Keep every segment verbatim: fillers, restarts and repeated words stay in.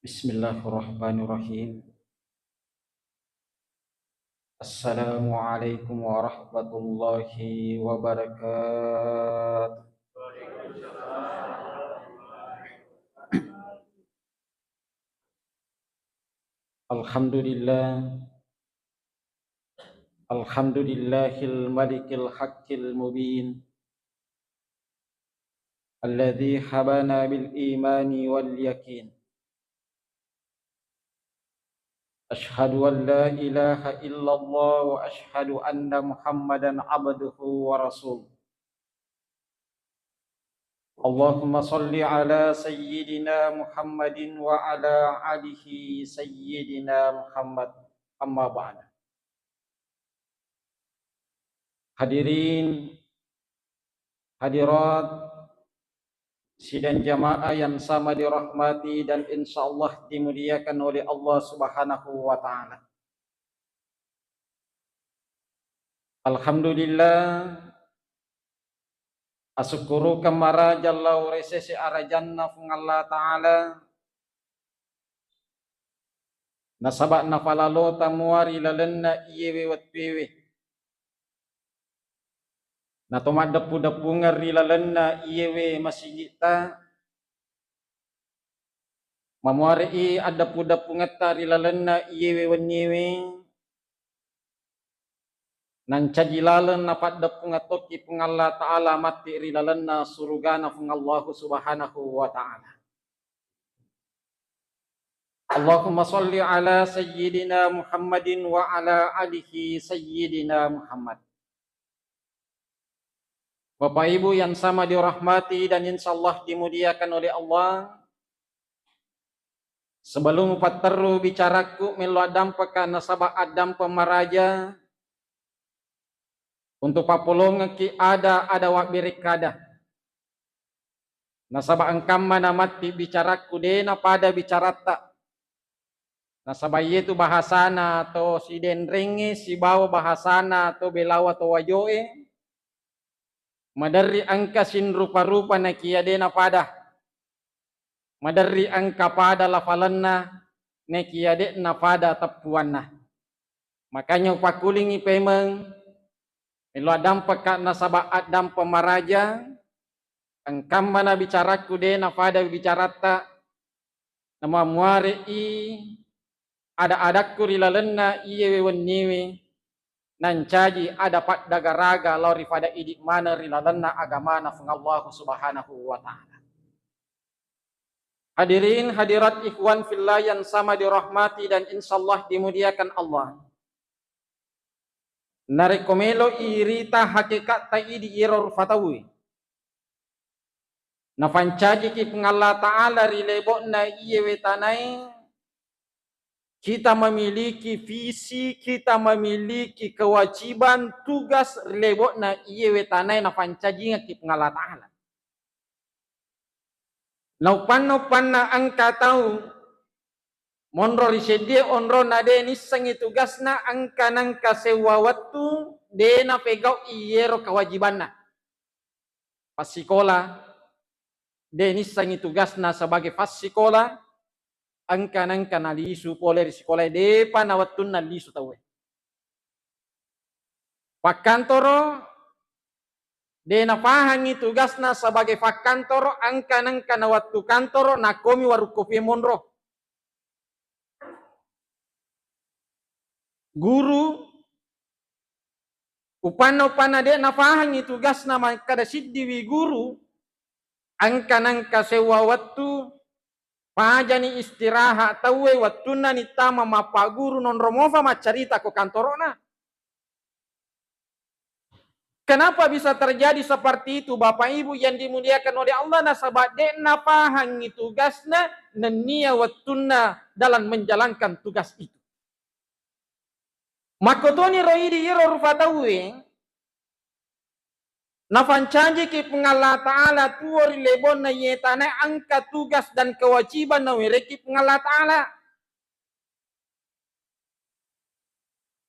Bismillahirrahmanirrahim. Assalamualaikum warahmatullahi wabarakatuh. Alhamdulillah. Alhamdulillahil malikil haqqil mubin. Alladzi habana bil imani wal yakin. Asyhadu an la ilaha illallah wa asyhadu anna Muhammadan abduhu wa rasuluh. Allahumma salli ala sayyidina Muhammadin wa ala alihi sayyidina Muhammad. Amma ba'd. Hadirin, hadirat, sidang jamaah yang sama dirahmati dan insya Allah dimuliakan oleh Allah Subhanahu wa Ta'ala. Alhamdulillah, asukkurukeng maraja lao ri sese arajanna Fuang Allah Ta'ala, nasaba nafalalota mua ri lalenna iyewe wettuewe. Nato maddeppu-deppungeng ri lalenna iyewe masigitta, mamuare'i addeppu-deppungetta ri lalenna iyewe wenniewe, nancaji laleng napaddeppungeng tokki Puang Allah Ta'ala matti ri lalenna surugana Puang Allahu Subhanahu wa Ta'ala. Allahumma salli ala sayyidina Muhammadin wa ala alihi sayyidina Muhammad. Bapak Ibu yang sama dirahmati dan insya Allah dimuliakan oleh Allah, sebelum upatterru bicaraku, mello addampeka nasaba addampeng maraja untuk pappolongekki ada-ada wabberekkada. Nasaba engkamma namatti bicaraku, de napada bicaratta. Nasaba iyetu bahasana to Sidenrengnge sibawa bahasana to Belawa to Wajoe, maderri engka sinrupa-rupa nakia de napada. Maderri engka pada lafalenna, nakia de napada teppuanna. Makanya upakkulingi pemeng, melo addampeka nasaba addampeng maraja, engkamma nabicaraku de napada bicaratta, namamuare'i ada-adakku ri lalenna iyewe wenniwe, nancaji ada paddagaraga lao ri pada idi maneng ri lalenna agamana Puang Allahu Subhanahu wa Ta'ala. Hadirin hadirat, ikhwan fillah yang sama dirahmati dan insya Allah dimuliakan Allah. Narekko melo irita hakikatta idi iyero rufa tauwe, nafancajiki Puang Allah Ta'ala ri lebo'na iyewe tanae, kita memiliki visi, kita memiliki kewajiban, tugas ri lebo'na iyewe tanae nafancajingekki Puang Allah Ta'ala. Naupanna-upanna engka tau monro ri seddie onrona de nissengngi tugasna, engka nengka sewwa wettu de napegau'i iyero kewajibanna. Passikola, de nissengngi tugasna sebagai passikola, engka nengka nalisu pole ri sikolae, depa na wettunna lisu tauwe. Pakkantoro, de napahangngi tugasna sebagai pakkantoro, engka nengka na wettu kantoro, nakkomi warukkopi monro. Guru, upanna-upanna de napahangngi tugasna makkada siddiwi guru, engka nengka sewwa wettu, pajani istirahat tauwe, wettunna nittama mappaguru nonro mofa maccarita ko kantorona. Kenapa bisa terjadi seperti itu, Bapak Ibu yang dimuliakan oleh Allah? Nasaba de napahangngi tugasna nennia wettunna dalam menjalankan tugas itu. Makkotoni ro idi iyero rufa tauwe, nafancajiki Puang Allah Ta'ala tuwo ri lebonna iye tanae, engka tugas dan kewajiban nawerekki Puang Allah Ta'ala.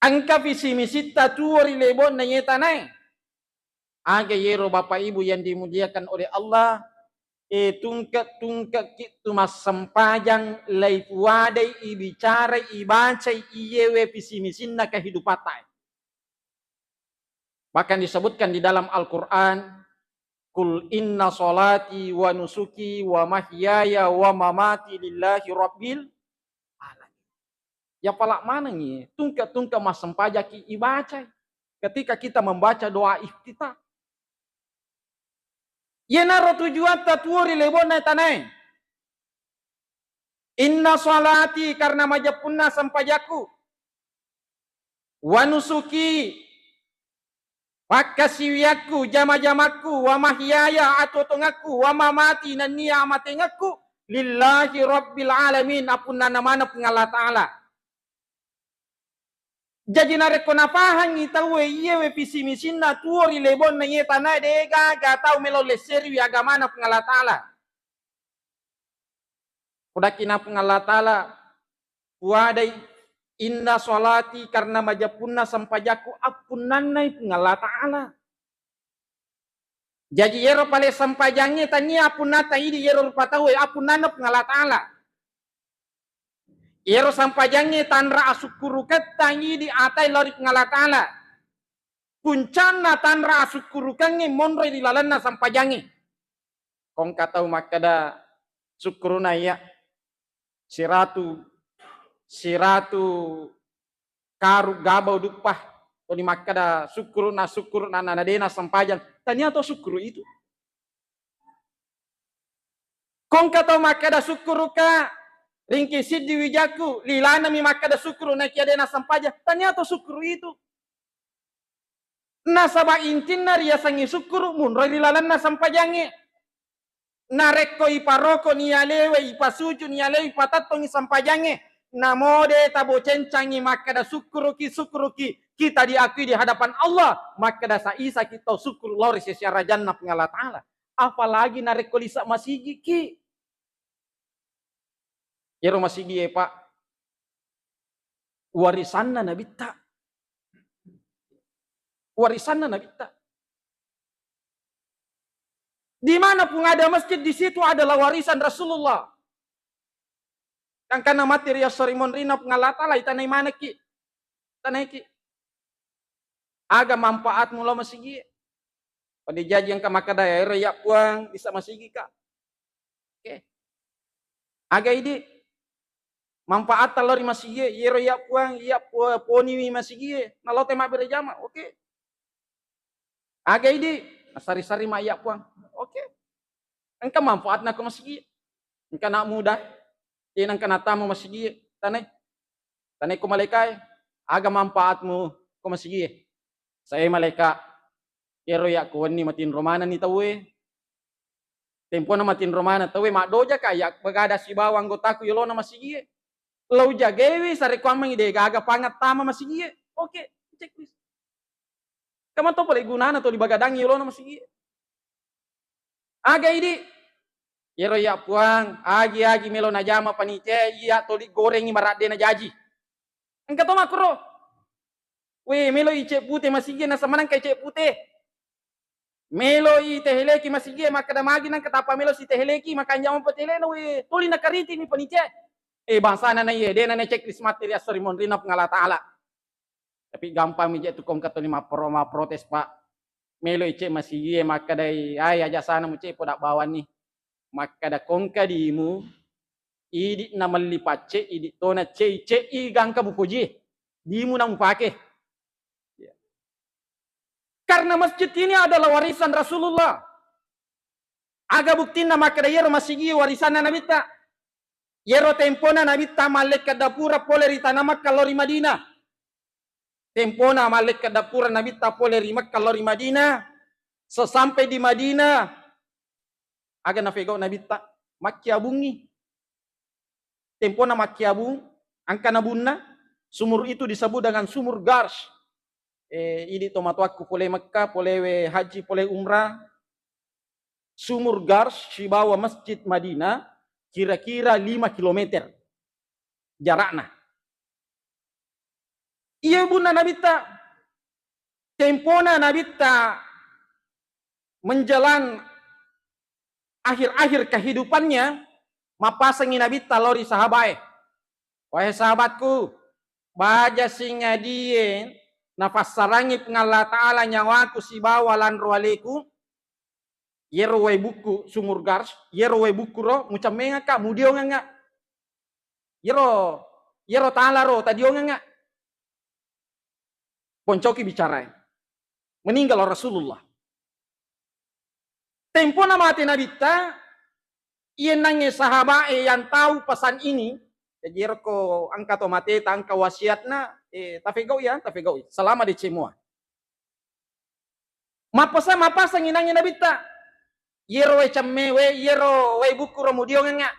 Engka visi misitta tuwo ri lebonna iye tanae. Aga yero Bapak Ibu yang dimuliakan oleh Allah, e, tungke-tungke ki tu massempajang, laipuadai, ibicarai, ibacai iyewe visi misinna kehidupatta e. Bahkan disebutkan di dalam Al-Quran, "Qul inna salati wa nusuki wa mahyaya wa mamati lillahi rabbil alamin." Ya pala manengi, tungke-tungke massempajaki ibacai. Ketika kita membaca doa iftitah. Yenaro tujuatta tuo ri lebonna tanae. Inna salati, karena majeppunna sempajakku. Wa nusuki, pakkasiwiakku, jama-jamakku, wa mahyaya, atuo-tuongakku, wa mamati, nennia amatengekku, lillahi rabbil alamin, appunnanna maneng Puang Allah Ta'ala. Jaji narekko napahangngi tauwe iyewe visi misinna tuo ri lebonna iye tanae, degaga tau melo lesseriwi agamana Puang Allah Ta'ala. Kodaki na Puang Allah Ta'ala, puadai, "Inna salati," karena majeppunna sempajakku, appunnannai Puang Allah Ta'ala. Jaji, iyaro pale sempajangnge tania appunnata idi iyaro rupa tauwe, appunnanna Puang Allah Ta'ala. Iyaro sempajangnge tanra asukkuruketta idi atai lao ri Puang Allah Ta'ala. Puncanna tanra asukkurukengnge monroi ri lalenna sempajangnge. Kongka tau makkeda, "Sukkuruna iya, siratu, siratu karu gabau duppa, toni makkeda sukkuru na sukkuru na, na, na dena sempajang." Tania to sukkuru itu. Kongka tau makkeda, "Sukkuruka, ringki siddi wijakku," lilanami makkeda sukkuru nakia dena sempajang. Tania to sukkuru itu. Nasaba intinna riasengngi sukkuru munroi ri lalenna sempajangnge. Narekko iparokoni alewe, ipasujuni alewe, ipatettongi sempajangnge, namo de tabocencangngi makkeda, "Sukkuruki, sukkuruki, kita diakui di hadapan Allah." Makkeda saisaki tau sukkuru lao ri sese arajanna Puang Allah Ta'ala. Apalagi narekko lisa masigiki. Iyaro masigie, Pak, warisanna Nabitta. Warisanna Nabitta. Di mana pun ada masjid, di situ adalah warisan Rasulullah. Gangkanna matti ri esso ri monrinna Puang Allah Ta'ala, itanai manekki. Tanaiki. Aga manfaatmu lao masigie? Pada jaji engka makkeda, "Ero iya Puang, bisa masigika." Oke. Aga idi manfaatta lao ri masigie? Iyero iya Puang, iya pu-, poniwi masigie, nalao te mabbere jama. Oke. Aga idi? Nasari-sari ma iya Puang. Oke. Engka manfaatna ko masigie? Engka anak muda, de nengka natama masigie, tanai. Tanai ko malaikae, aga manfaatmu ko masigie? Sae malaika, iyaro yakko wenni matinro manenni tauwe. Tempona matinro maneng tauwe, maddojaka iya bagada sibawa anggotaku yolona masigie. Lau jagaiwi sarekkuammengi de gaga pangeng tama masigie. Oke, cek wis. Kamato pole gunana toli bagadangngi yolona masigie. Aga idi? Iyaro iya Puang, agi-agi melo najama panitia, iya toli gorengi maradde najaji. Engka to makkuro. We, melo ice pute masigie, nasaba nengka ice pute. Melo i teheleki masigie, makkeda magi nengka tappa melo si teheleki, makanjama petelena, we, toli nakaritini panitia. Eh, bangsana na iye, dena na checklist matti ri esso ri monrinna Puang Allah Ta'ala. Tapi gampang mi je tu kongka toni mappro-, mapprotes, Pak. Melo ice masigie makkedai, "Ai, aja sana muce poda bawanni." Makkeda kongka dimu, idi na melli pacce, idi tona cei-cei gangka mupoji. Dimu na mupake. Ya. Karena masjid ini adalah warisan Rasulullah. Aga buktinna makkeda iyaro masigi warisanna Nabitta? Iyaro tempona Nabitta mallekka dapura pole ri tana Makkah lao ri Madinah. Tempona mallekka dapura Nabitta pole ri Makkah lao ri Madinah, sesampai di Madinah, aga nafegau Nabitta? Makkiabungngi. Tempona makkiabung, engka nabunna, sumur itu disebut dengan sumur Garsh. Eh, idi tomatoakku pole Mekka, polewe haji, pole umrah, sumur Garsh sibawa Masjid Madinah kira-kira lima kilometer jarakna. Iya bunna Nabitta, tempona Nabitta menjelang akhir-akhir kehidupannya, mappasengngi Nabitta lao ri sahabae, "Wahai sahabatku, baja singadie nafassarangngi Puang Allah Ta'ala nyawaku sibawa lanro aleku, yero wae bukku sumur Gars, yero wae bukku ro mucemmengakka, mudiongengak. Yero, yero tala ro tadiongengak." Poncoki bicarae. Meninggal Rasulullah. Tempona mate Nabitta, iye nangnge sahabae yang tahu pesan ini, jaji ero ko engka to mateta, engka wasiatna, eh, tafegau ya, tafegau. Selama decemua. Mappasa-, mappasengngi nangnge Nabitta. Yero wae cemme, we, yero wae bukku ro mudiongengak.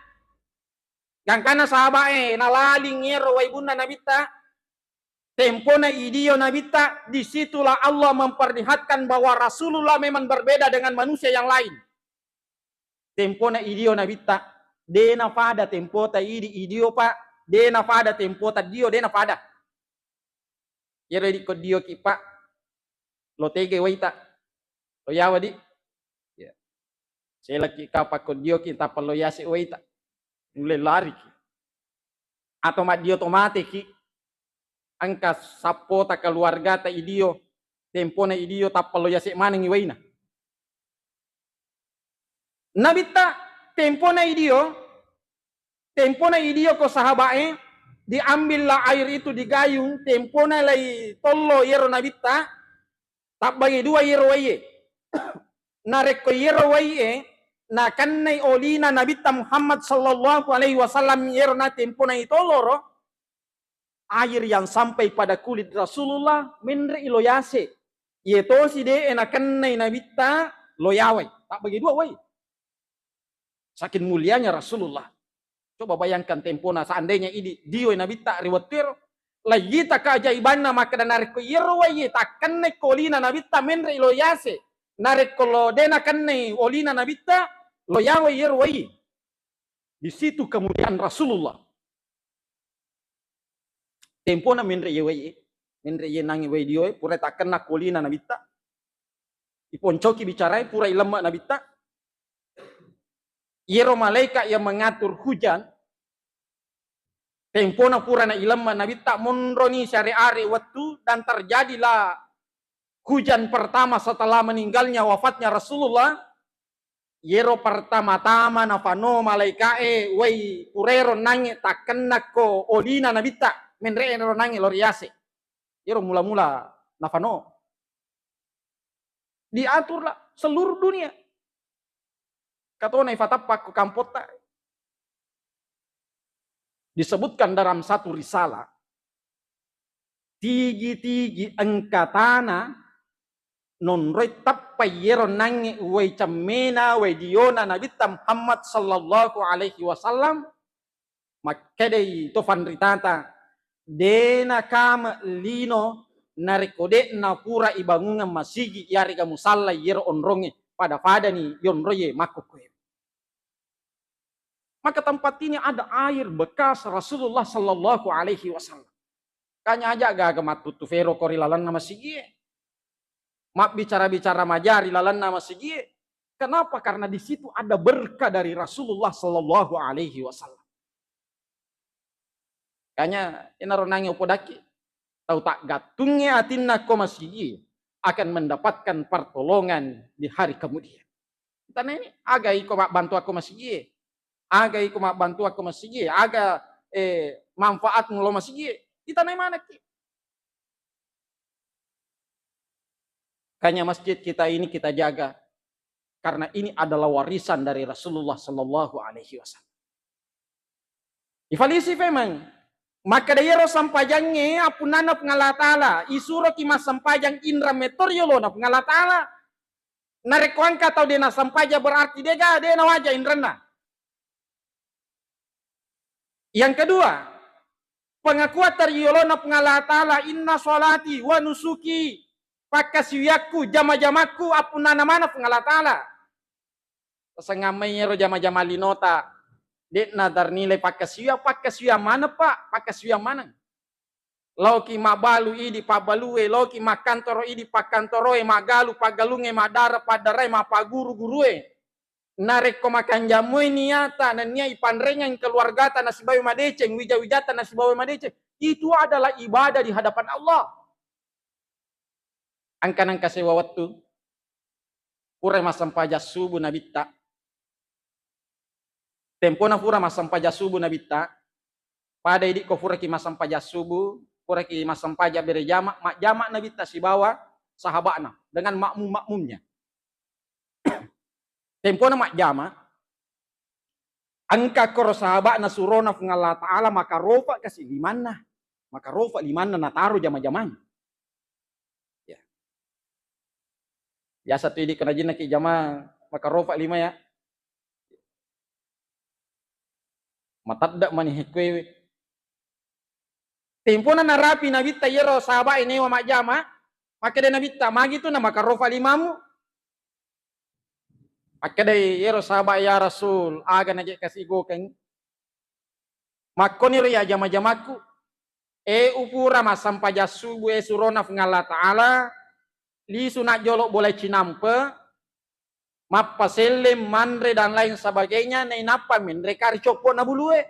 Gangkanna sahabae, nalaling yero wae bunna Nabitta. Tempona idio Nabitta, disitulah Allah memperlihatkan bahwa Rasulullah memang berbeda dengan manusia yang lain. Tempona idio Nabitta, de napada tempota idi, idio, Pak, de napada tempota dio, de napada. Yero idi ko dioki, Pak, lo tege waita. Lo yawa di. Ya. Selaki kapang ko dioki tappa lo yase waita. Nulle lariki. Atau maddio to mateki. Engka sappota keluargata idio, tempona idio tappa lo yase manengi waina. Nabitta tempona idio, tempona idio ko sahabae, diambillah air itu digayung, tempona lai tollo yero Nabitta, tabbagi dua yero waie. Narekko yero waie nakennai olina Nabitta Muhammad sallallahu alaihi wasallam yero na tempona itolloro, air yang sampai pada kulit Rasulullah menre i lo yase. Iye tosi de e nakennai Nabitta lo yawai. Tabbagi dua wai. Saking mulianya Rasulullah. Coba bayangkan tempona, seandainya idi dioi Nabitta ri wettuero. Layyita keajaibanna makkeda narekko iyero waie takkennai ko olina Nabitta menre i lo yase. Narekko lo de nakennai olina Nabitta lo yawai iyero waie. Di situ kemuliaan Rasulullah. Tempona menre iye wai e, menre iye nangnge wai dio e, pura takkenna kolina Nabitta. Iponcoki bicarae, pura ilemme Nabitta. Iyero malaikat yang mengatur hujan, tempona pura na ilemme Nabitta, monroni siare-are wettu dan terjadilah hujan pertama setelah meninggalnya, wafatnya Rasulullah. Yero pertama-tama nafano malaika'e, wai purero nangnge takkennakko olina Nabitta, menre'e ro nangnge lo riase. Yero mula-mula nafano. Diaturlah seluruh dunia. Katona ifatappa ko kampotta. Disebutkan dalam satu risalah, tigi-tigi engka tana nonroi tappai yero nangnge uwai cemmena, uwai diona Nabitta Muhammad sallallahu alaihi wasallam, makkedai to fanritata, de nakame lino narekko de napura ibangungeng masigi yarega musalla yero onrongnge, pada-padani yonroie makkokkoe. Maka tempat ini ada air bekas Rasulullah sallallahu alaihi wasallam. Kanya aja gaga mattuttu fero ko ri lalenna masigie. Mabbicara-bicara maja ri lalenna masigie. Kenapa? Karena di situ ada berkah dari Rasulullah sallallahu alaihi wasallam. Kanya enaro nangi upodaki. Tau taggattungnge atinna ko masigie akan mendapatkan pertolongan di hari kemudian. Itanai aga iko mabbantu akko masigie? Aga iko mabbantu akko masigie? Aga, eh, manfaatmu lo masigie? Itanai manekki. Kanya masjid kita ini kita jaga karena ini adalah warisan dari Rasulullah sallallahu alaihi wasallam. Ifalisi femeng. Makkeda iyaro sempajangnge appunnanna Puang Allah Ta'ala, isuroki massempajang inreng metto ri yolona Puang Allah Ta'ala. Narekko engka tau de nassempajang berarti dega, de nawaja inrenna. Yang kedua, pengakuan ri yolona Puang Allah Ta'ala, inna sholati wa nusuki, pakkasiwiakku, jama-jamakku, appunnana maneng Puang Allah Ta'ala. Tasengngammai ero jama-jama linota, de'na tarnilai pakkasiwiang, pakkasiwiang maneng, Pak, pakkasiwiang maneng. Laoki mabbalu idi pabbalue, laoki makkantoro idi pakkantoroe, maggalu paggalungnge, maddara paddarae, mappaguru gurue. Narekko makanjamui niata nennia ipanrengeng keluargata nasibawa madeceng, wija-wijata nasibawa madeceng, itu adalah ibadah di hadapan Allah. Engka nengka sewa wettu, pura massempajang subuh Nabitta. Tempona pura massempajang subuh Nabitta, pada idi ko puraki massempajang subuh, puraki massempajang berejama, majjama Nabitta sibawa sahaba'na dengan makmum-makmumnya. Tempona majjama, engka koro sahaba'na surona Puang Allah Ta'ala makarofa kasi limanna, makarofa limanna nataro jama-jamang. Ya. Biasa tu idi ko najinnaki jama makarofa lima ya. Matedde mani hekkuewe. Tempona narapi Nabitta iyaro sahabae newa majjama, makkeda Nabitta, "Magi tu namakarofa limamu?" Makkedai iyaro sahabae, "Ya Rasul, aga naje kasi gokeng?" Makkoniro iya jama-jamakku, e upura massempajang subuh e surona Puang Allah Ta'ala, lisu najjolo bola cinampe, mappaselleng, manre dan lain sebagainya, nainappa menre ka ri coppo'na bulue.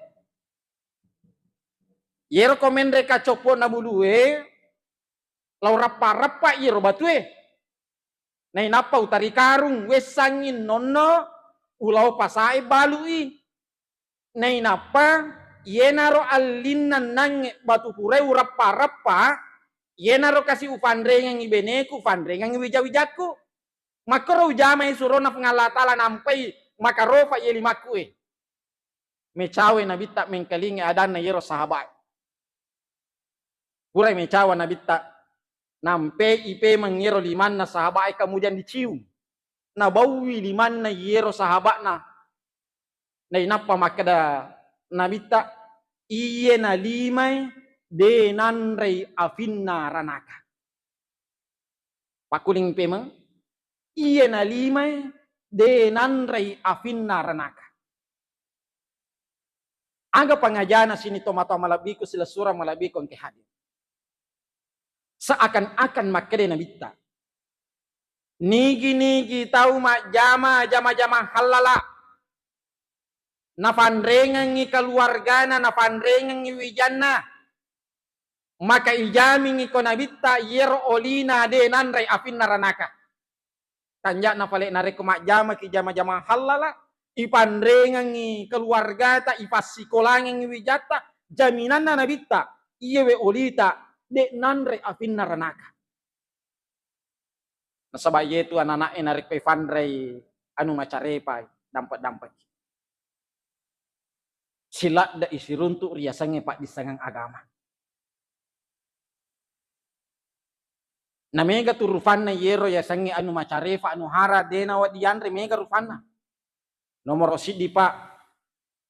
Yero ko menre ka coppo'na bulue, lao rappa-rappa iyero batue. Nainappa utari karung, wessangngi nonno, ulao pasae balui. Nainappa iyenaro allinna nangnge batu purae urappa-rappa, iyenaro kasi ufanrengengngi beneku, ufanrengengngi wija-wijakku. Makkoro ujamai surona Puang Allah Ta'ala nampai makarofa iye limakku e. Mecawe Nabitta mengkalingai adanna iyero sahabae. Purai mecawa Nabitta, nampe ipemeng iyero limanna sahabae, kemudian dicium. Nabauwi limanna iyero sahaba'na. Nainappa makkeda Nabitta, "Iye nalimae de nanrei afinna ranaka." Pakkuling pemeng, iye nalimae de nanrei afinna ranaka. Aga pangajana sini tomatoa malebbiku, silessureng malebbiku engke hadir. Seakan-akan makkeda Nabitta, nigi-nigi tau majjama jama-jamang hallala, nafanrengengngi keluargana, nafanrengengngi wijanna, maka ijamingngi ko Nabitta iyero olina de nanrei afinna ranaka. Kanja'na pale narekko majjamaki jama-jamang hallala, ipanrengengngi keluargata, ipassikolangengngi wijatta, jaminanna Nabitta, iyewe olita de nanrei afinna ranaka. Nasaba iyetu anana'e narekko ifanrei anu macarepa, dampe-dampeki. Siladde'i siruntu riasengnge paddissengeng agama. Na mega tu rufanna iyero yasengnge anu macarepa, anu hara, de nawedding yanre, mega rufanna. Nomoro siddi, Pak,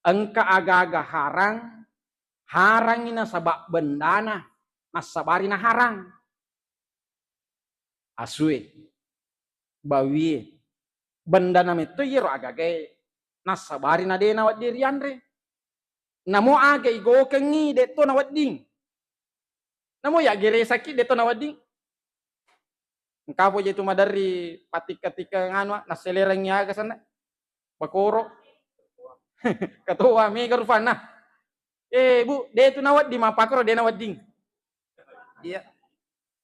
engka aga-aga harang, harangngi nasaba bendana, nassabari naharang. Asue, bawie, bendana metto iyero agagae nassabari na de nawedding rianre. Namo aga igokengngi, de to nawedding. Namo yaggeresakki, de to nawedding. Engka po je tu maderri pattikka-tikka nganu, nasselerengngi aga senna. Bakoro. Katoa, mega rufanna. Eh, Bu, de tu nawedding, mappakoro de nawedding. Iya.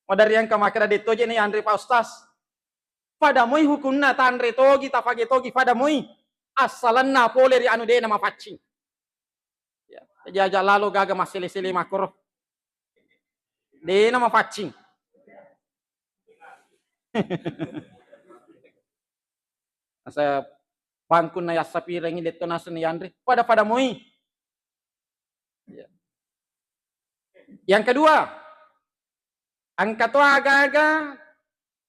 Maderri engka makkeda de toje ni anre Pak Ustaz. Pada moi hukunna, tanre togi, tafage togi, pada moi. Assalenna pole ri anu de namapaccing. Ya, jaji aja lalo gaga massele-sele makkoro. De namapaccing. Asa pangkunna yassapirengngi de to naseng yanre. Pada-pada moi. Ya. Yang kedua, engka to aga-aga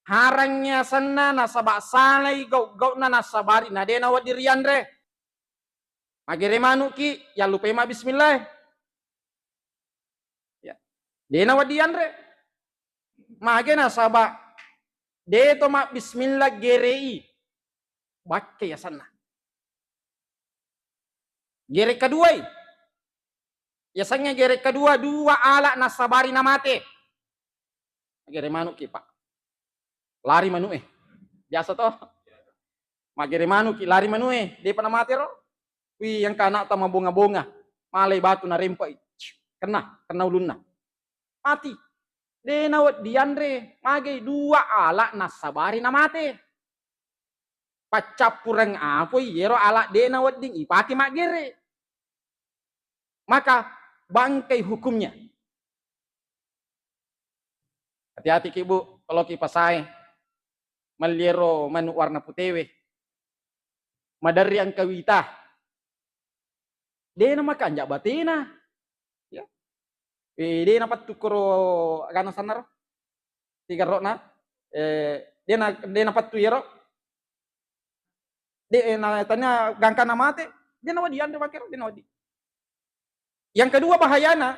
harangngi asenna nasaba salai gau-gauna nassabari na de nawedding rianre. Magere manuki, yallupai mabbismillah. Ya. De nawedding yanre. Mage nasaba de to mabbismillah gerei. Bakke yasenna. Gere kaduai. Yasengnge gere kadua, dua ala nassabari namate. Gere manuki, Pak. Lari manu'e. Biasa to. Maggere manuki, lari manue, depa namate ro. Wi, engka anakta mabonga-bonga, malai batu narempai. Kena, kena ulunna. Mati. De nawedding yanre, magai dua ala nassabari namate. Paccappureng apoi yero ala de nawedding ipake maggere. Maka bangkai hukumnya. Hati-hati ki, Bu, kalau ki pasae, melli ero manu warna putewe. Maderri engka wita. De namakanja batena. Ya. Eh, de napattu koro agana sannaro. Tiga rokna. Eh, de na, de napattu yero. De, eh, na tania gangkana mate, de nawedding yanre makkero, de nawedding. Yang kedua bahayana,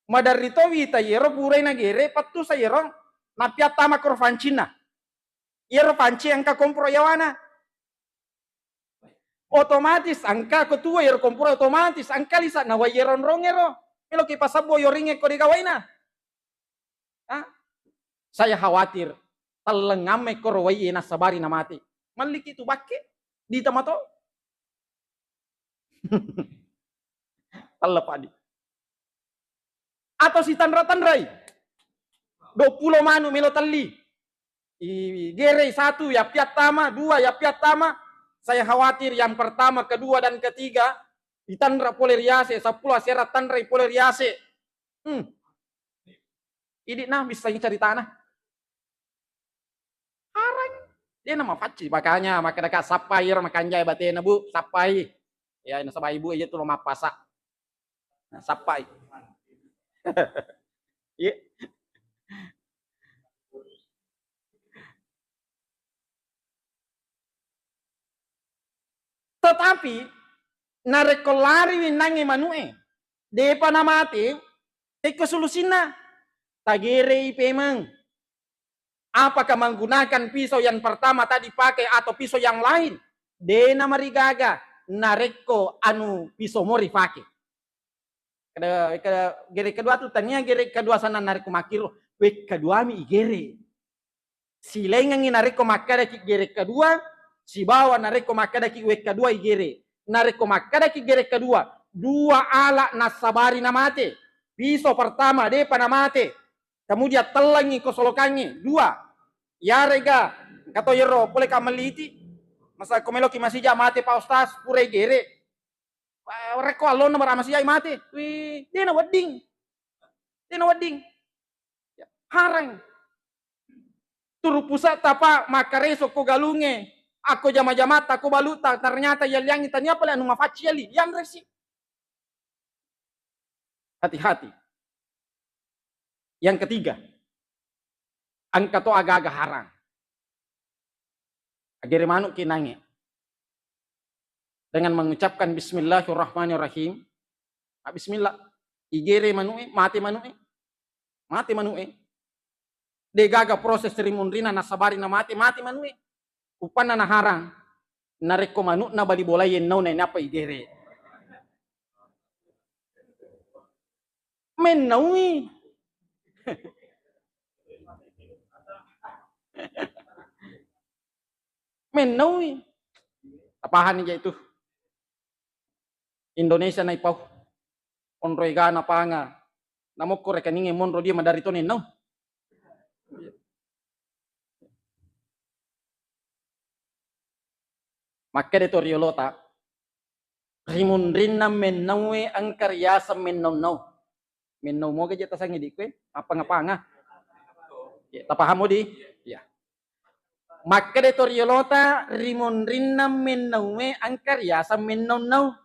maderri to wita yero purai nagere, pattusa yero, nappiattama koro fancinna. Yero fanci engka komporo yawana. Otomatis engka ko tuo yero komporo, otomatis engka lisa nawai yero onrong ero. Melo ki pasabbo yoringe ko degawaina. Ah, saya khawatir telleng amme koro wai e nassabari namate. Malliki tu bakke di tamato. Telle padi. Atau sitanra-tanrai. Dua puluh manu melo telli. Igerei satu, yappiattama, dua, yappiattama. Saya khawatir yang pertama, kedua, dan ketiga ditanra pole riase, sepuluh asera tanrai pole riase. Hmm. Idi na missengi caritana. Harang. Dia nama facci, makanya makkeda ka sappai ero makanjai batena, Bu, sappai. Ya, nasaba ibu aja tu lo mappasa. Nah, sappai. Iya. Tetapi narekko lari winnangnge manu'e, depa namate, tekko solusinna, tagerei pemeng. Apakah menggunakan pisau yang pertama tadi pakai atau pisau yang lain? De namarigaga narekko anu pisau mori pake. Kada, kada, gere kedua tu tania gere kedua sana narekko makkiro, wekka duami igere. Silaingengngi narekko makkedaki gere kedua, sibawa narekko makkedaki wekka dua igere. Narekko makkedaki gere kedua, dua ala nassabari namate. Piso pertama depa namate. Kemudian tellengngi ko solokangnge, dua. Yarega kato yero pole ka melliti. Masa ko meloki masija mate Pak Ustaz, pura igere. Wah, rekko allonna bara masijai mate. Wih, dena wedding. Dena wedding. Ya, harang. Turu pusa'ta, Pak, makkareso ko galungnge. Akko jama-jamatta, ko balu'ta, ternyata yalliangngi tania pale anu mafacci yalli. Yanresi. Hati-hati. Yang ketiga, engka to aga-aga harang. Agere manu'ki nangnge. Dengan mengucapkan bismillahirrahmanirrahim. Ah, bismillah. Igere manu'e, mate manu'e. Mate manu'e. Degaga proses rimunrina nasabari namate, mate manu'e. Uppanna naharang. Narekko manu'na bali bolae yennau nainappa igere. Mennaui. Mennaui. Tapahanni ja itu. Indonesia naipau. Onroi gana panga. Namokko rekeningnge monro dia madari to nennau. Makkeda to riolota, rimunrinna mennaue engka riaseng mennau-nau. Mennau moga je tasangi di kue, apa ngapanga? Ya, tapahamo di? Ya. Makkeda to riolota, rimunrinna mennaue engka riaseng mennau-nau.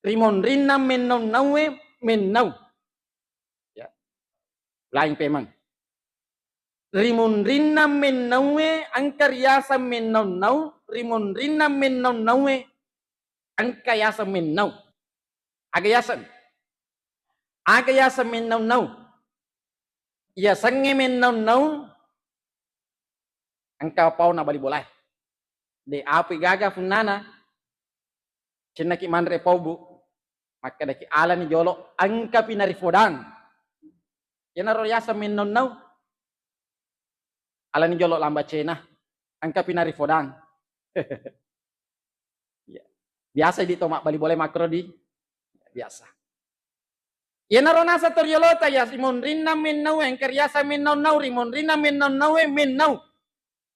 Rimunrinna mennau-naue mennau. Ya. Laing pemang. Rimunrinna mennaue engka riaseng mennau-nau, rimunrinna mennau-naue engka yaseng mennau. Aga yaseng? Aga yaseng mennau-nau? Yasengnge mennau-nau engka pauna bali bolae. De api gaga punnana. Sinnaki manre pau, Bu. Makkedaki alani jolo, engkapi narifodang. Iyanaro yaseng mennau-nau. Alani jolo lamba cena. Engka pinari fodang. Iya. Biasa idi to mabbali bola makkoro di. Biasa. Iyanaro naseng to riolota ya, rimonrinna mennau, engka riaseng mennau-nau, rimonrinna mennau-nau e mennau.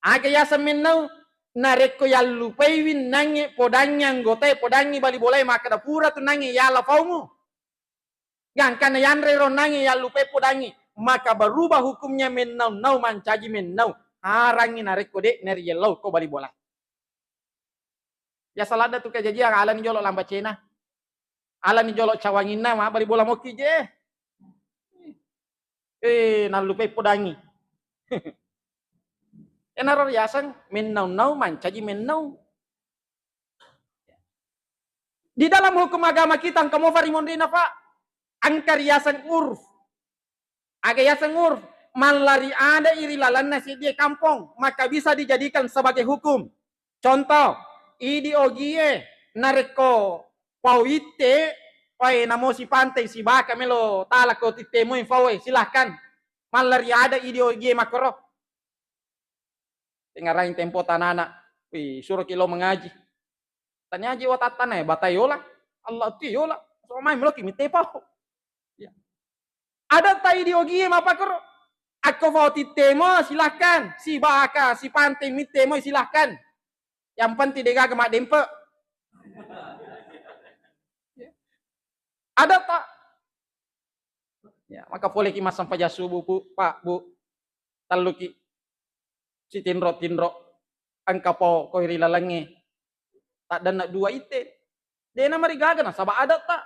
Aga yaseng mennau? Narekko yallupaiwi nangnge podangngi anggotae, podangngi bali bolae, makkeda pura tu nangnge yala faumu. Gangkanna yanre ro nangnge yallupai podangngi, maka berubah hukumnya mennau-nau mancaji mennau. Harangngi narekko de' nariellau ko bali bola. Biasa ladda tu kajajiang, alani jolo lamba cena. Alani jolo cawanginna, mabbali bola mokki je. Eh, nallupai podangngi. Enaro riaseng mennau-nau mancaji mennau. Di dalam hukum agama kita engka mofa rimonrina, Pak. Engka riaseng urf. Aga yaseng urf, mallari adai ri lalenna seddie kampong, maka bisa dijadikan sebagai hukum. Contoh, idi ogie narekko pau itte, wae namo sipanteng sibaka melo talako titte moi faue, silahkan. Mallari ada idi ogie makkoro. Tengaraing tempo tanana, wih, suroki lo mengaji. Taniaji watattana, eh, batai yola. Allah tu yola. So mai meloki mitte pau. Ya. Ada tai di ogie mappakoro. Akko fau tittemo, silahkan. Sibaka, sipanteng mittemo, silahkan. Yang penting degaga maddempe. Ada tak? Ya, maka poleki massempajang subuh, Bu, Pak, Bu. Telluki. Sitinro-tinro. Engka pau koi ri lalengnge. Taddenna dua itte. Dena marigaga nasaba adatta.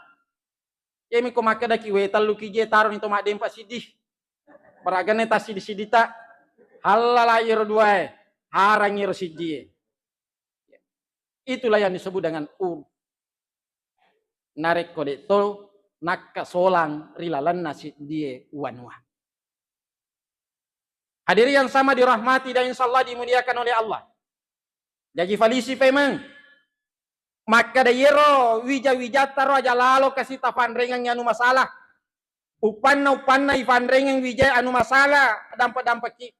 Iyami ko makkedaki, "We, telluki je taroni to maddempa siddi." Baraganna tassiddi-siddita. Hallala iyaro duae. Harang iyaro siddie. Itulah yang disebut dengan urf. Narekko de' to nakkasolang ri lalenna siddie wanua. Hadirin yang sama dirahmati dan insyaallah dimuliakan oleh Allah. Jaji falisi pemeng. Makkeda iyero wija-wijatta ro aja lalo kasi tafanrengengngi anu masalah. Uppanna-uppanna ifanrengeng wijai anu masalah, dampa-dampaki.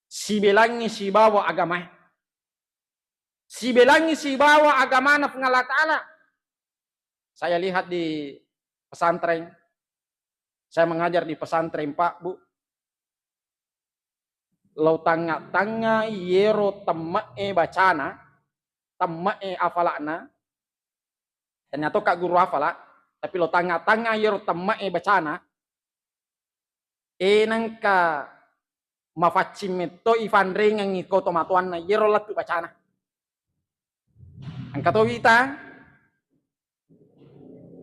Sibelangngi sibawa agamae. Sibelangngi sibawa agamana Puang Allah Ta'ala. Saya lihat di pesantren, saya mengajar di pesantren, Pak, Bu. Lo tangnga-tangnga iyero temme'e bacana, temme'e afala'na, tania tokka guru afala, tapi lo tangnga-tangnga iyero temme'e bacana, e nengka mafaccing metto ifanrengengngi ko tomatoanna iyero lettu bacana. Engka to wita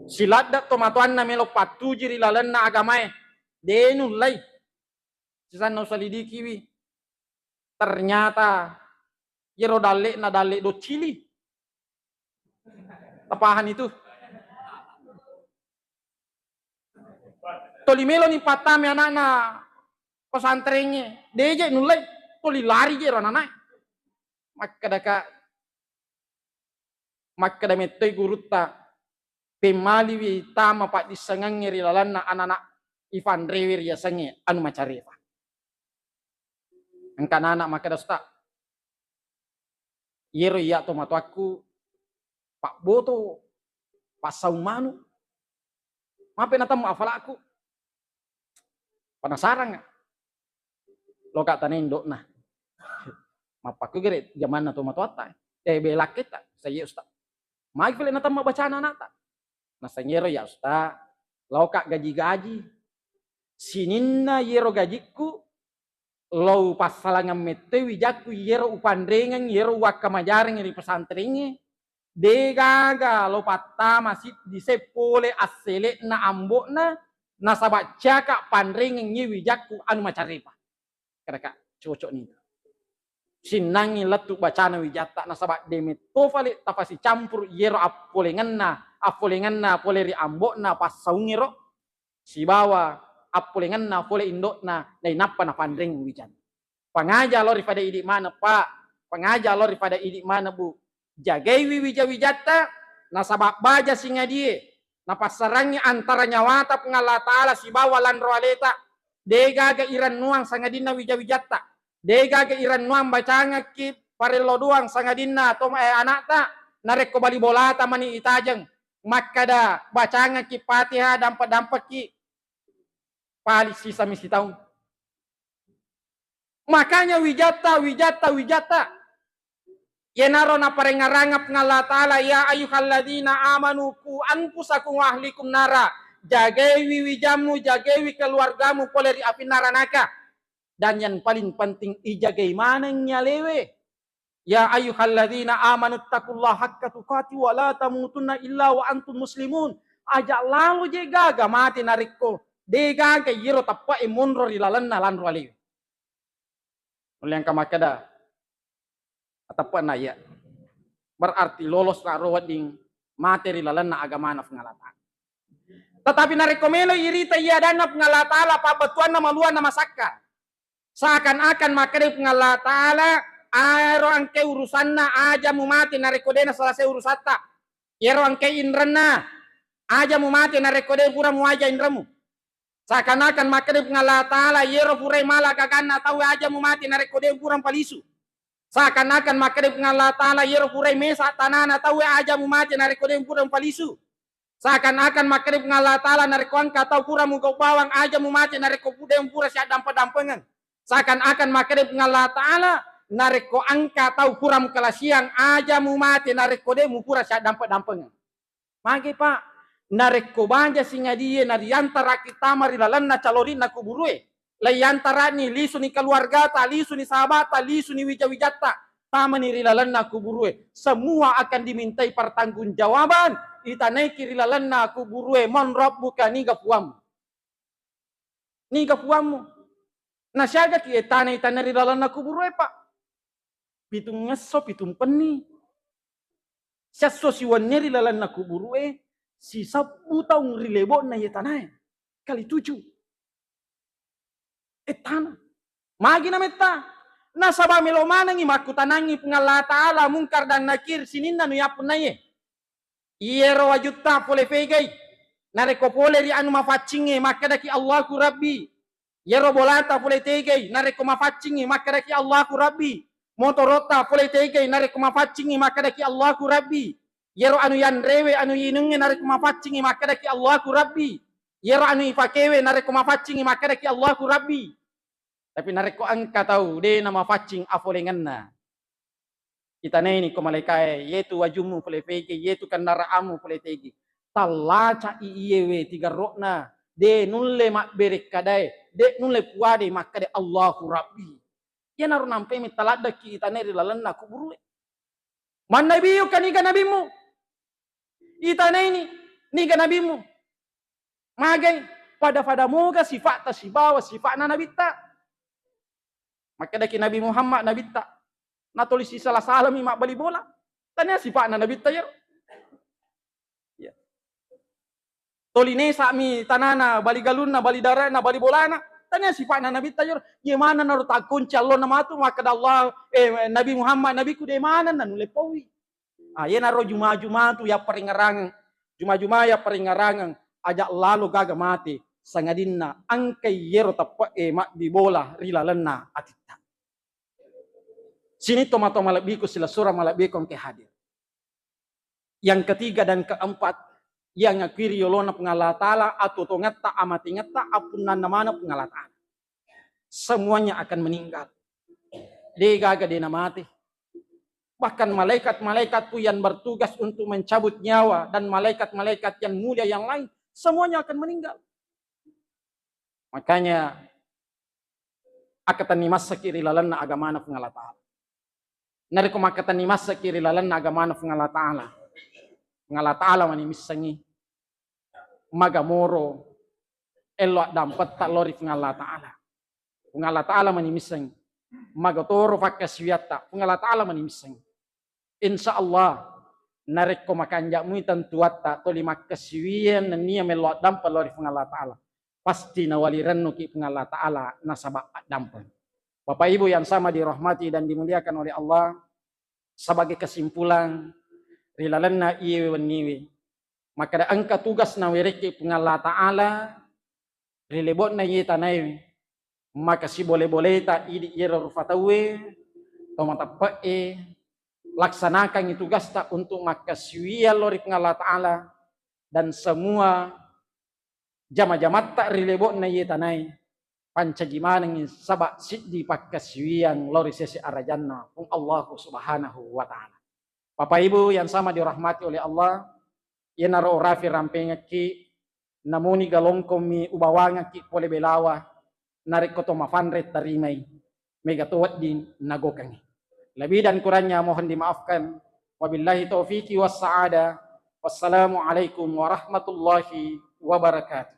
siladde tomatoanna melo pattuji ri lalenna agamae, de nullai. Sisanna usalidikiwi, ternyata iyero dalle'na dalle doccili. Tapahang itu? Toli meloni pattame anakna pesantrengnge, deje nullai, toli lari je ro ananae. Makkedaka, makkeda mettoi gurutta, pemmaliwi tama paddissengengnge ri lalenna anana ifanrewe riasengnge anu macarepa. Engka nana makkeda, "Ustaz, iyero iya tomatoakku pabboto, passaung manu. Mape natemmu afalakku." Penasarangnga. Loka tanai indo'na. Mappakku gere jamanna tomatoatta. Eh, belakketta, saya ustaz. Magi pale natemmu bacana anakta. Nasengero ya ustaz, loka gaji-gaji. Sininna yero gajikku, lo passalangeng mettoi wijakku yero upanrengeng, yero uwakkamajareng ri pesantrengnge. Degaga lo pattama siddi se pole assele'na ambo'na, nasaba caka panrengeng ye wijakku anu macarepa. Kadaka cocok ni. Sinnangi lettu bacana wijatta, nasaba de metto fale tapasicampur yero appolengenna, appolengenna pole ri ambo'na passaungngero sibawa appolengenna pole indo'na nainappa napanreng wijan. Pangaja lo ri pada idi maneng, Pak. Pangaja lo ri pada idi maneng, Bu. Jagaiwi wija-wijatta, nasaba baja singadie napassarangngi antara nyawata Puang Allah Ta'ala sibawa lanro aleta. Degaga irennuang sangadinna wija-wijatta. Degaga irennuang bacangekki parello doang sangadinna to, eh, anakta, narekko bali bolata mani itajeng, makkada bacangekki Fatihah, dampe-dampekki, pali sisami sitaung. Makanya wijatta, wijatta, wijatta. Iyanaro naparengngerangeng Puang Allah Ta'ala, "Ya ayyuhalladzina amanu qu anfusakum wa ahlikum nara." Jagaiwi wijammu, jagaiwi keluargamu pole ri api naranaka. Dan yang paling penting, ijagai maneng nyalewe. "Ya ayyuhalladzina amanu taqullaha haqqa tuqati wa la tamutunna illa wa antum muslimun." Aja lalo je gaga mate narekko de gaga iyero teppe'e monro ri lalenna lanro alewe. Nulle engka makkeda, "Ateppe'na iya." Berarti lolosna ro wedding mate ri lalenna agamana Puang Allah Ta'ala. Tetapi narekko melo irita iya adanna Puang Allah Ta'ala, pabbettuanna maluanna masakka. Seakan-akan makkeda Puang Allah Ta'ala, "Ero engke urusanna, aja mumate narekko dena selesai urusatta. Iyero engke inrenna, aja mumate narekko de pura muaja inremu." Seakan-akan makkeda Puang Allah Ta'ala, "Iyero purai mala gaganna tau, aja mumate narekko de pura mpalisu." Seakan-akan makkeda Puang Allah Ta'ala, "Iyero purai mesa tanana tau, aja mumate narekko de pura mpalisu." Seakan-akan makkeda Puang Allah Ta'ala, "Narekko engka tau pura mugau bawang, aja mumate narekko pu-, de pura siaddampe-dampengeng." Seakan-akan makkeda Puang Allah Ta'ala, "Narekko engka tau pura mukalasiang, aja mumate narekko de mupura siaddampe-dampengeng." Magi, Pak? Narekko baja singadie nariantaraki tama ri lalenna calorinna kuburue, laiantarani, lisuni keluargata, lisuni sahabata, lisuni wija-wijatta, tamani ri lalenna kuburue, semua akan dimintai pertanggungjawaban. Itanaiki ri lalenna kuburue, "Man rabbuka?" Niga puammu? Niga puammu? Nasiagaki e tana-tana ri lalenna kuburue, Pak? Pitungngesso pitung penni. Siasso siwenni ri lalenna kuburue, sisebbu taung ri lebo'na iye tanae. Kali tuju. E tana. Magi nametta? Nasaba melo manengngi makkutanangngi Puang Allah Ta'ala Mungkar dan Nakir sininna nuyappunnaiye. Iyero wajutta pole fegai, narekko pole ri anu mafaccingnge makkedaki, "Allahu Rabbi." Iyero bolata pole tegai, narekko mafaccingngi makkedaki, "Allahu Rabbi." Motorotta pole tegai, narekko mafaccingngi makkedaki, "Allahu Rabbi." Iyero anu yanrewe, anu yinungnge, narekko mafaccingngi makkedaki, "Allahu Rabbi." Iyero anu ipakewe, narekko mafaccingngi makkedaki, "Allahu Rabbi." Tapi narekko engka tau de namafaccing afolengenna, itanaini ko malaikae, "Iyetu wajummu pole fege, iyetu kendaraanmu pole tege." Tallaca'i iyewe tigerro'na, de nulle mabberekkadae, de nulle puadai makkeda, "Allahu Rabbi." Iyanaro nampai metta laddekki itanae ri lalenna kuburue. "Man nabiyyuka?" Niga nabimmu? Itanaini, "Niga nabimmu?" Magai, pada-pada moga sifatta sibawa sifa'na nabitta. Makkedaki Nabi Muhammad nabitta, natoli sisala-salami mabbali bola. Tania sifa'na nabitta iyaro. Ya. Toli nesa'mi tanana, bali galunna, bali dare'na, bali bolana. Tania sifa'na nabitta iyaro. Ye maneng naro takkonci allonna matu makkeda Allah, eh, Nabi Muhammad, nabiku de maneng nanulle pauwi. Ah, iyanaro juma-juma tu yapparingngerangeng, juma-juma yapparingngerangeng, aja lalo gaga mate, sangadinna engkai iyero teppe'e mabbi bola ri lalenna atitta. Sini tomatoa malebbiku, silessureng malebbiku engke hadir. Yang ketiga dan keempat, yang akui ri yolona Puang Allah Ta'ala, atuo-tuongetta, amatengetta, appunnanna maneng Puang Allah Ta'ala. Semuanya akan meninggal. De gaga de namate. Bahkan malaikat-malaikat pun yang bertugas untuk mencabut nyawa dan malaikat-malaikat yang mulia yang lain, semuanya akan meninggal. Makanya, akkatenni massaki ri lalenna agamana Puang Allah Ta'ala. Narekko makkatenni massaki ri lalenna agamana Puang Allah Ta'ala, Puang Allah Ta'ala mani missengngi magamoro ello addampetta lao ri Puang Allah Ta'ala. Puang Allah Ta'ala mani missengngi magatoro pakkasiwiatta, Puang Allah Ta'ala mani missengngi. Insya Allah, narekko makanja'mui tentuatta toli makkasiwiang nennia mello addampe lao ri Puang Allah Ta'ala, pasti nawali rennuki Puang Allah Ta'ala nasaba addampeng. Bapak Ibu yang sama dirahmati dan dimuliakan oleh Allah, sebagai kesimpulan, ri lalenna iyewe wenniwe, makkeda engka tugas nawerekki Puang Allah Ta'ala ri lebo'na iye tanaewe. maka sibole-boleta idi iyaro rufa tauwe, to mateppe'e, laksanakangngi tugasta untuk makkasiwiang lao ri Puang Allah Ta'ala, dan semua jama-jamatta ri lebo'na iye tanae pancaji manengngi saba' siddi pakkasiwiang lao ri sese arajanna Puang Allahu Subhanahu wa Ta'ala. Bapak Ibu yang sama dirahmati oleh Allah, iyanaro urafi rampengekki, namuni galongkommi ubawangekki pole belawa, narekko to mafanre tarimai, mega to wedding nagokengngi. Lebih dan kurangnya mohon dimaafkan. Wabillahi taufiqi wassa'adah. Wassalamualaikum warahmatullahi wabarakatuh.